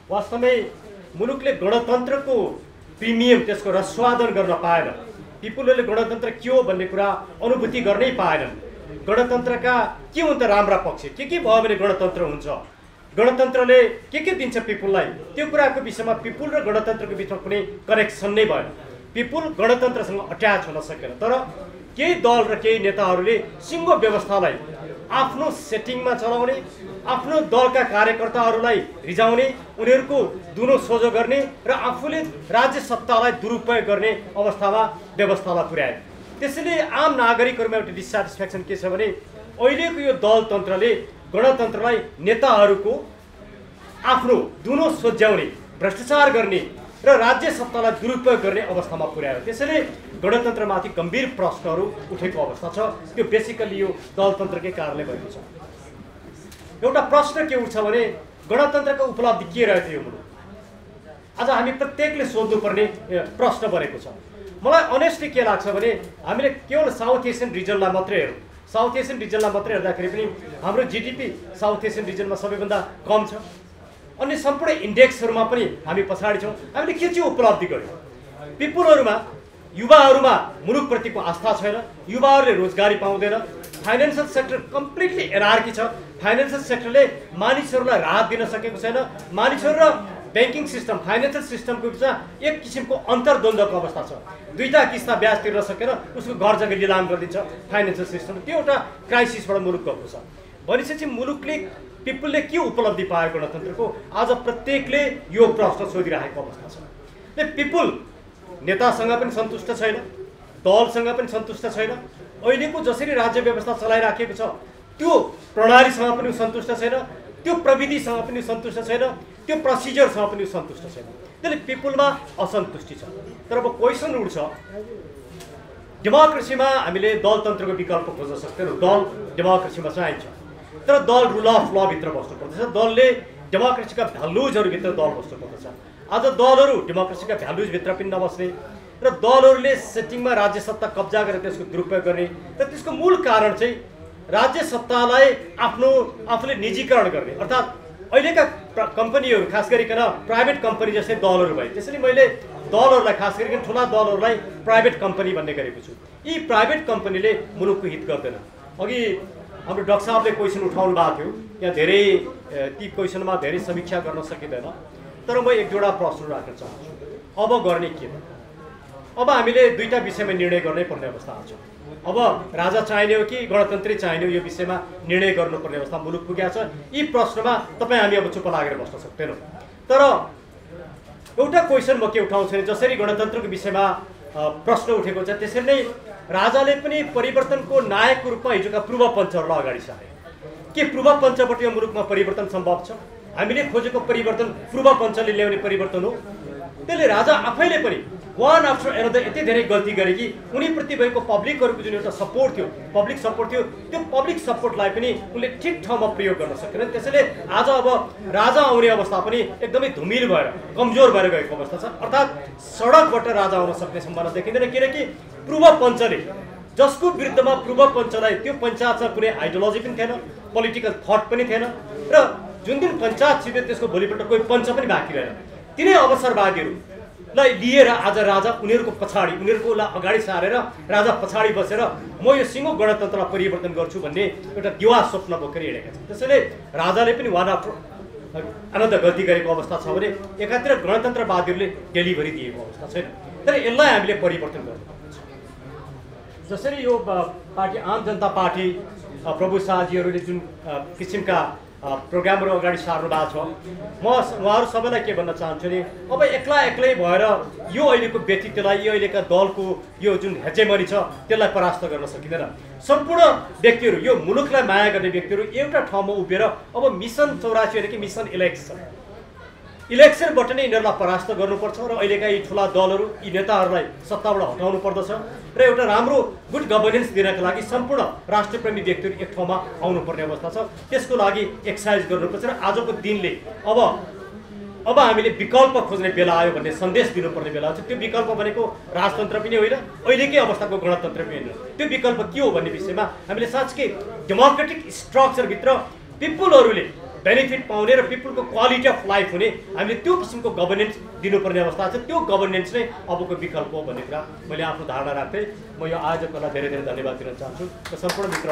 वास्तवमै मुलुकले गणतन्त्रको प्रिमियम त्यसको रसवादन गर्न पाएन। पिपुलले गणतन्त्र के हो भन्ने कुरा अनुभूति गर्नै पाएनन्। गणतन्त्रका के हुन् त राम्रा पक्ष, के भयो भने गणतन्त्र हुन्छ, गणतन्त्रले के दिन्छ पिपुललाई, त्यो कुराको विषयमा पिपुल र गणतन्त्रको बिचमा कुनै कनेक्सन नै भएन। पिपुल गणतन्त्रसँग अट्याच हुन सकेन। तर केही दल र केही नेताहरूले सिङ्गो व्यवस्थालाई आफ्नो सेटिङमा चलाउने, आफ्नो दलका कार्यकर्ताहरूलाई रिजाउने, उनीहरूको दुनो सोझो गर्ने र आफूले राज्य सत्तालाई दुरुपयोग गर्ने अवस्थामा व्यवस्थालाई पुर्याए। त्यसैले आम नागरिकहरूमा एउटा डिसस्याटिस्फ्याक्सन के छ भने अहिलेको यो दलतन्त्रले गणतन्त्रलाई नेताहरूको आफ्नो दुनो सोझ्याउने, भ्रष्टाचार गर्ने र राज्य सत्तालाई दुरुपयोग गर्ने अवस्थामा पुर्यायो। त्यसैले गणतन्त्रमाथि गम्भीर प्रश्नहरू उठेको अवस्था छ। त्यो बेसिकली यो दलतन्त्रकै कारणले भएको छ। एउटा प्रश्न के उठ्छ भने गणतन्त्रको उपलब्धि के रहेछ यो मुलुक? आज हामी प्रत्येकले सोध्नुपर्ने प्रश्न बनेको छ। मलाई अनेस्टली के लाग्छ भने हामीले केवल साउथ एसियन रिजनलाई मात्रै हेरौँ। साउथ एसियन रिजनलाई मात्रै हेर्दाखेरि पनि हाम्रो जिडिपी साउथ एसियन रिजनमा सबैभन्दा कम छ। अन्य सम्पूर्ण इन्डेक्सहरूमा पनि हामी पछाडि छौँ। हामीले के चाहिँ उपलब्धि गर्यौँ? पिपुलहरूमा, युवाहरूमा मुलुकप्रतिको आस्था छैन, युवाहरूले रोजगारी पाउँदैन, फाइनेन्सियल सेक्टर कम्प्लिटली एनार्की छ, फाइनेन्सियल सेक्टरले मानिसहरूलाई राहत दिन सकेको छैन, मानिसहरू र ब्याङ्किङ सिस्टम, फाइनेन्सियल सिस्टमको बिचमा एक किसिमको अन्तर्द्वन्द्वको अवस्था छ। दुईटा किस्ता ब्याज तिर्न सकेर उसको घर जग्गा लिलाम गरिदिन्छ फाइनेन्सियल सिस्टम। त्यो एउटा क्राइसिसबाट मुलुक गएको छ। भनेपछि मुलुकले, पिपुलले के उपलब्धि पायो गणतन्त्रको? आज प्रत्येकले यो प्रश्न सोधिरहेको अवस्था छ। पिपुल नेतासँग पनि सन्तुष्ट छैन, दलसँग पनि सन्तुष्ट छैन, अहिलेको जसरी राज्य व्यवस्था चलाइराखेको छ त्यो प्रणालीसँग पनि सन्तुष्ट छैन, त्यो प्रविधिसँग पनि सन्तुष्ट छैन, त्यो प्रोसिजरसँग पनि सन्तुष्ट छैन। त्यसले पिपुलमा असन्तुष्टि छ। तर अब क्वेसन उठ्छ, डेमोक्रेसीमा हामीले दलतन्त्रको विकल्प खोज्न सक्दैनौँ। दल डेमोक्रेसीमा चाहिन्छ, तर दल रुल अफ ल भित्र बस्नुपर्दछ। दलले डेमोक्रेसीका भ्यालुजहरूभित्र दल बस्नुपर्दछ। आज दलहरू डेमोक्रेसीका भ्यालुजभित्र पनि नबस्ने र दलहरूले सेटिङमा राज्य सत्ता कब्जा गरेर त्यसको दुरुपयोग गर्ने र त्यसको मूल कारण चाहिँ राज्य सत्तालाई आफूले निजीकरण गर्ने। अर्थात् अहिलेका कम्पनीहरू, खास गरिकन प्राइभेट कम्पनी जस्तै दलहरू भए। त्यसैले मैले दलहरूलाई, खास गरिकन ठुला दलहरूलाई प्राइभेट कम्पनी भन्ने गरेको छु। यी प्राइभेट कम्पनीले मुलुकको हित गर्दैन। अघि हाम्रो डाक्टर साहबले क्वेसन उठाउनु भएको थियो, यहाँ धेरै ती क्वेसनमा धेरै समीक्षा गर्न सकिँदैन। तर म एक दुईवटा प्रश्न राख्न चाहन्छु। अब गर्ने के? अब हामीले दुईटा विषयमा निर्णय गर्नै पर्ने अवस्था आउँछ। अब राजा चाहिने हो कि गणतन्त्रै चाहिने हो, यो विषयमा निर्णय गर्नुपर्ने अवस्था मुलुक पुगेको छ। यी प्रश्नमा तपाईँ हामी अब चुप लागेर बस्न सक्दैनौँ। तर एउटा क्वेसन म के उठाउँछु भने जसरी गणतन्त्रको विषयमा प्रश्न उठेको छ त्यसरी नै राजाले पनि परिवर्तनको नायकको रूपमा हिजोका पूर्व पञ्चहरूलाई अगाडि सारे। के पूर्व पञ्चबाट यो मुलुकमा परिवर्तन सम्भव छ? हामीले खोजेको परिवर्तन पूर्व पञ्चले ल्याउने परिवर्तन हो। त्यसले राजा आफैले पनि वान आफ्टर एनदर यति धेरै गल्ती गरे कि उनीप्रति भएको पब्लिकहरूको जुन एउटा सपोर्ट थियो, पब्लिक सपोर्ट थियो, त्यो पब्लिक सपोर्टलाई पनि उनले ठिक ठाउँमा प्रयोग गर्न सकेनन्। त्यसैले आज अब राजा आउने अवस्था पनि एकदमै धुमिल भएर, कमजोर भएर गएको अवस्था छ। अर्थात् सडकबाट राजा आउन सक्ने सम्भावना देखिँदैन, किनकि पूर्व पञ्चले, जसको विरुद्धमा पूर्व पञ्चलाई, त्यो पञ्चायतमा कुनै आइडियोलोजी पनि थिएन, पोलिटिकल थट पनि थिएन र जुन दिन पञ्चायत छिर्यो त्यसको भोलिपल्ट कोही पञ्च पनि बाँकी रहेन। तिनै अवसरवादीहरूलाई लिएर आज राजा उनीहरूको पछाडि, उनीहरूको अगाडि सारेर राजा पछाडि बसेर म यो सिङ्गो गणतन्त्रलाई परिवर्तन गर्छु भन्ने एउटा दिवा स्वप्न बोकेर हिँडेका छन्। त्यसैले राजाले पनि वान आफ्टर अनदर गल्ती गरेको अवस्था छ भने एकातिर गणतन्त्रवादीहरूले डेलिभरी दिएको अवस्था छैन। तर यसलाई हामीले परिवर्तन गर्नुपर्छ। जसरी यो पार्टी आम जनता पार्टी प्रभु शाहजीहरूले जुन किसिमका प्रोग्रामहरू अगाडि सार्नु भएको छ, म उहाँहरू सबैलाई के भन्न चाहन्छु भने अब एक्लै भएर यो अहिलेको व्यक्तित्वलाई, यो अहिलेका दलको यो जुन हेजेमनी छ त्यसलाई परास्त गर्न सकिँदैन। सम्पूर्ण व्यक्तिहरू, यो मुलुकलाई माया गर्ने व्यक्तिहरू एउटा ठाउँमा उभिएर अब मिसन 84 होइन कि मिसन इलेक्सनबाट नै यिनीहरूलाई परास्त गर्नुपर्छ र अहिलेका यी ठुला दलहरू, यी नेताहरूलाई सत्ताबाट हटाउनु पर्दछ र एउटा राम्रो गुड गभर्नेन्स दिनका लागि सम्पूर्ण राष्ट्रप्रेमी व्यक्तिहरू एक ठाउँमा आउनुपर्ने अवस्था छ। त्यसको लागि एक्सर्साइज गर्नुपर्छ र आजको दिनले अब हामीले विकल्प खोज्ने बेला आयो भन्ने सन्देश दिनुपर्ने बेला छ। त्यो विकल्प भनेको राजतन्त्र पनि होइन, अहिलेकै अवस्थाको गणतन्त्र पनि होइन। त्यो विकल्प के हो भन्ने विषयमा हामीले साँच्चै डेमोक्रेटिक स्ट्रक्चरभित्र पिपुलहरूले बेनिफिट पाउने र पिपुलको क्वालिटी अफ लाइफ हुने हामीले त्यो किसिमको गभर्नेन्स दिनुपर्ने अवस्था छ। त्यो गभर्नेन्स नै अबको विकल्प हो भन्ने कुरा मैले आफ्नो धारणा राख्थेँ। म यो आयोजकहरूलाई धेरै धेरै धन्यवाद दिन चाहन्छु र सम्पूर्ण मित्र